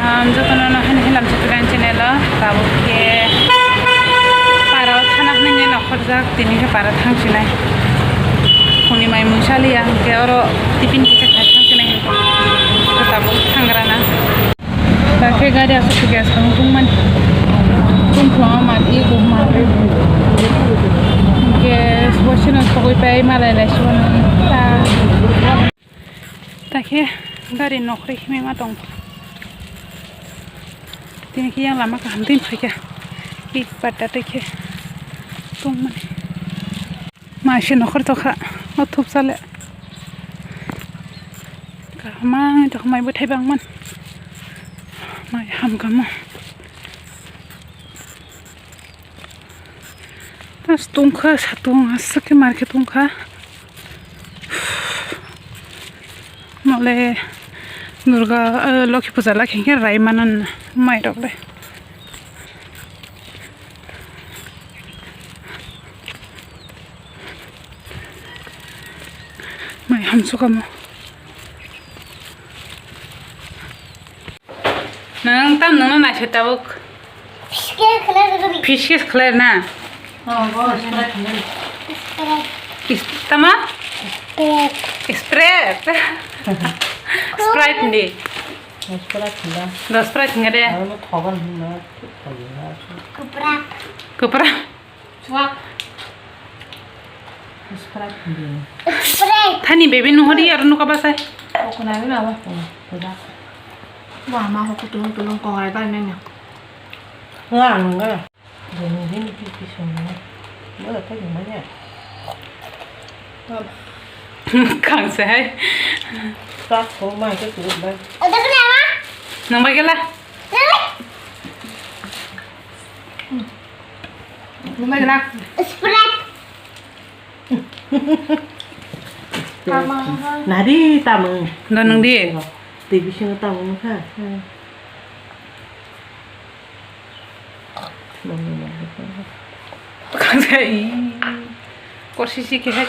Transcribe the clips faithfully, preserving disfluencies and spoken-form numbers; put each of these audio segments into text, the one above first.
Ang jotono no hani hilam chwtwkang channel o tabuk khe para o thana hwnwi nokharjak, tini khe para thang chinai. Phungni mai mui saliya hwnkhe oro tiffin kisa khai thang chinai hwnkhe tabuk thangrana. Takhe gari aswk khe gas tong tongmani. Tongphuru ma di bo ma. Hwnkhe bo sino sogwi pai malai lai siboni ta. Takhe gari nokhrwi himwi ma tong. Tini khe yang lama kaham twi phaikha. Ih patta twi khe tongmani. Mai se nokhor tokha, o thupsa le. Kaham wngwi tokha, mai bwthai bangmani. Mai hamkha mo. Tas tongkha, satung aswk khe mar khe tongkha. Mole Durga, eh, Lokhi puja lakhe khe rai manan mai rok le. Mai hamsukha mo. Nwng tam nwngno naisai tabuk. Fish cake khlai rwgwi. Fish cake khlai na? Oh, bo Sprite khlai. Sprite. Is-, tama? Sprite. Sprite. Sprite ni. Sprite khlai. Do Sprite khlai de. Aro no thogan hwnna. Kupra. Kupra. Chuak. Sprite di. Sprite. Thani baby nuhori aro nuka basai. Kok nai na ba. Wah, ma ho kutung kutung kok ai bai mena. Wah, nungga. Dini dini pipi songna. Wala tadi mana? Kang se hai. Kak ko mai ke tu ba. Ada kenapa? Nang bai gela. Nang bai gela. Sprite. Nari tamung. Nda nang di. Tei bisingo tamung kha. Kang se i. Korsisi ke hai.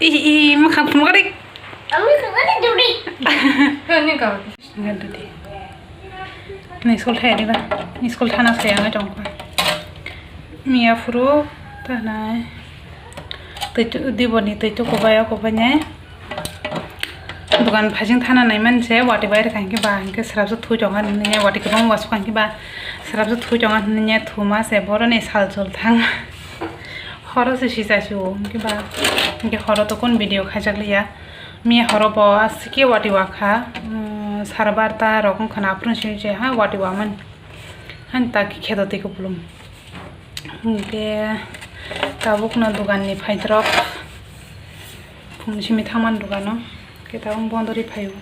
Ih, ih, mwkhang phunukha de. Ang mwkhang ani duri. Ani ka. Ngadudi. Ni school thai diba? Ni school thana se ang tong pa. Miya phuru ta nai. Tei tu diboni tei tu kobai o kobai nai. Dukan phajing thana nai man se wati bai rwkha hwnkhe ba hwnkhe swrapsa thui tongo hwnwi wati kwbangma wasukha hwnkhe ba swrapsa thui tongo hwnwi thuma se boroni sal chol thang. Horo se sisa se o, hwnkhe ba, hwnkhe horo to kun video khaijak liya. Miya horo bo aswk khe wati wakha, um, sara barta rok wngkha na, aphuru simi se ha wati wamani. Hani ta khe kheto tei kupulung. Hwnkhe tabukno dogan ni phaidrok. Phung simi thangmani dogano. Hwnkhe tabuk bondo ri phaio.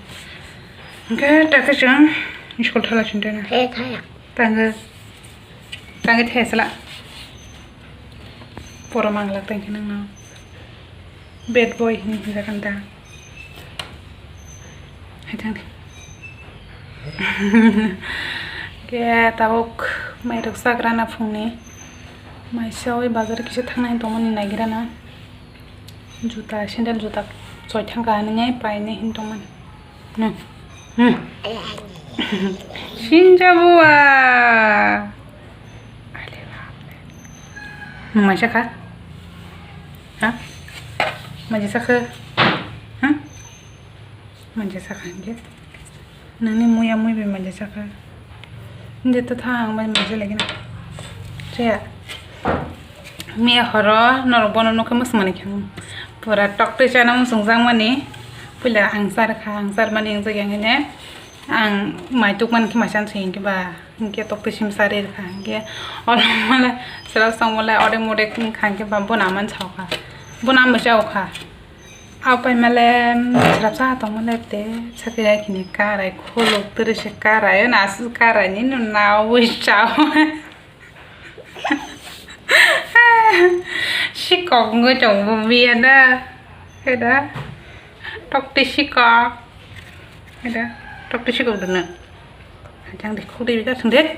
Hwnkhe ta khe chwng school thala sintena. He thaya. Tangwi, tangwi thaya sala. Poro manglak tangkhe nangno. Bad boy hinwi hinjak kha da. Hai thang de. Khe tabuk mairok chakrana phungni. Mai saui bazar kisa thangnai tongmani naigirana. Juta, sandal juta choi thangkha hinwi painai hin tongmani. Hmm. Hmm. Sinjabua. Nwng mai sakha? Ha? Mai sakha? Ha? Mai sakha hwnkhe? Nini muya mui bai mai sakha? Hindi to tha ang bai mai lagi na. Chaya. Miya horo norok bono nukha mwsmani khe pura toktwi chana muchungjakmani. Puila ang charkha, ang charmani wngjakya hwnkhe ang mai tukmani khe masan se hwnkhe ba hwnkhe toktwi sim chari rwkha hwnkhe oro mole srap song mole odek modek wngkha hwnkhe ba bono amani saukha, bono ambai chaukha. Apai male srapsa tongmale te sakhe yakhini karai khuluk tiri se karai na aswk karai ni no nawi chao. Sikok wngwi tongo bo biya da. Heda. Tokti sikok. Heda. Tokti sikok dwno. Hajang de khuk de bida thung de.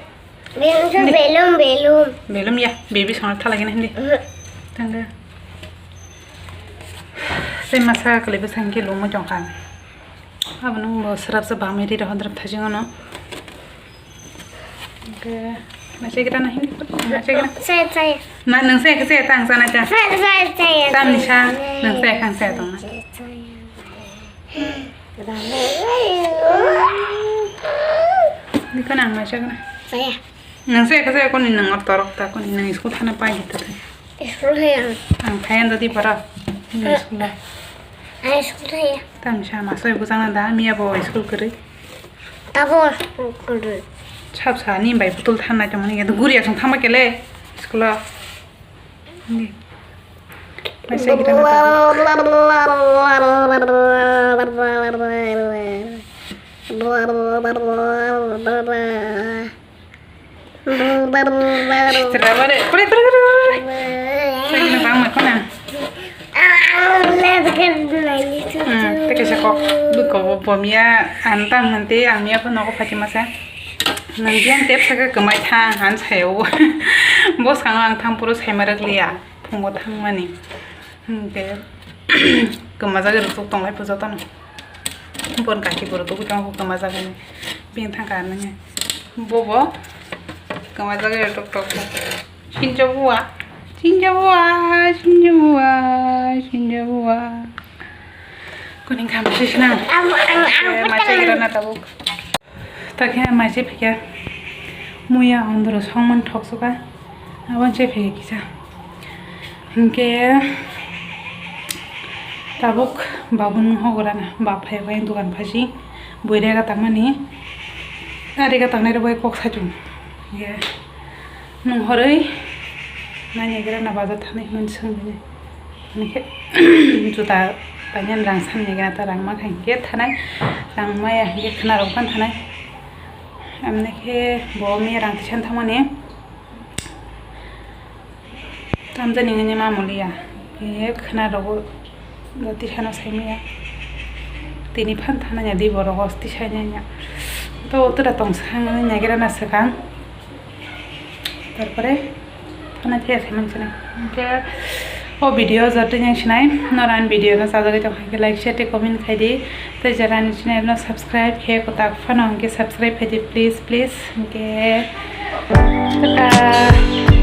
Belum, belum, belum. Belum ya, baby song thala gini hindi. Mhm. Tang de. Tei masa kwlwi bwskango khe lungwi tongkha. Abono bo swrapsa bangwi ri rw hwnwi thajingo no. Hwnkhe masa gira na hindi, masa gira. Saya, saya. Na, nwng saya khe saya ta, ang sana cha. Saya, saya, saya. Tamni sa, nwng saya khe ang saya tongna. Saya, saya. Bikon ang masa gira. Saya. Nwng saya khe saya koni nwng or torok ta, koni nwng school thana pai di ta. School thaya. Ang thaya da di para. Nwng school da. Ang school thaya. Tamni sa masoi bujang na da, miya bo school kwrwi. Tabo school kwrwi. Sab sa ni bai putul thangnai tongmani ya, guri asong thangma kele school o. Ni. Masa gira na tabo. Sitra bare, kore, kore, kore, kore. Saya kena bang, kona. Hmm, teke sa kok, bu kok, bo miya, ang tang nanti, ang miya pun aku pati masa. Nang diang tep saka kemai thang, han sayo. Bos kang ang thang puro sai marak liya, phungo thang mani. Hwnkhe kwmajak rwchuk tonglai pho jotono. Bon kaki borok tugui tongo kwmajak hwnwi. Bini thangka nwngi. Bobo kwmajak rw tok tok. Sinjo bua. Sinjo bua. Sinjo bua. Sinjo bua. Kuning kham sisna. Ang, ang, ang, Eh, machai gira na tabuk. Takhe maise phikha muya ondoro songmani thoksoka, aboni se phikha kisa. Hinkhe tabuk babun hogorana, bap phai bai dukan phaji, bui rega tangmani, a rega tangnai rok bai kok saitung. Hinkhe nwng horwi nai naigra na bazar thani hwnwi swngmani. Hinkhe juta painani rang san naigra ta rang mankha hinkhe thanai, rang maya hinkhe khna rok phan thanai. Amni khe bo miya rang tisan thangmani tamjani ngani ma muliya. Khe khna rogo tisano saimaya. Tini phan thana ya di borok os tisai ya. To tura tong sang naigra na swkang. Tarpore thana thaya saimani sini. Hinkhe o video jotto yang sinai. Noran video no sajagwi tong khe like, share, tei comment khai di. Tei jara ni channel no subscribe khe kwtak phano hwnkhe subscribe khai di, please, please. Hwnkhe tata.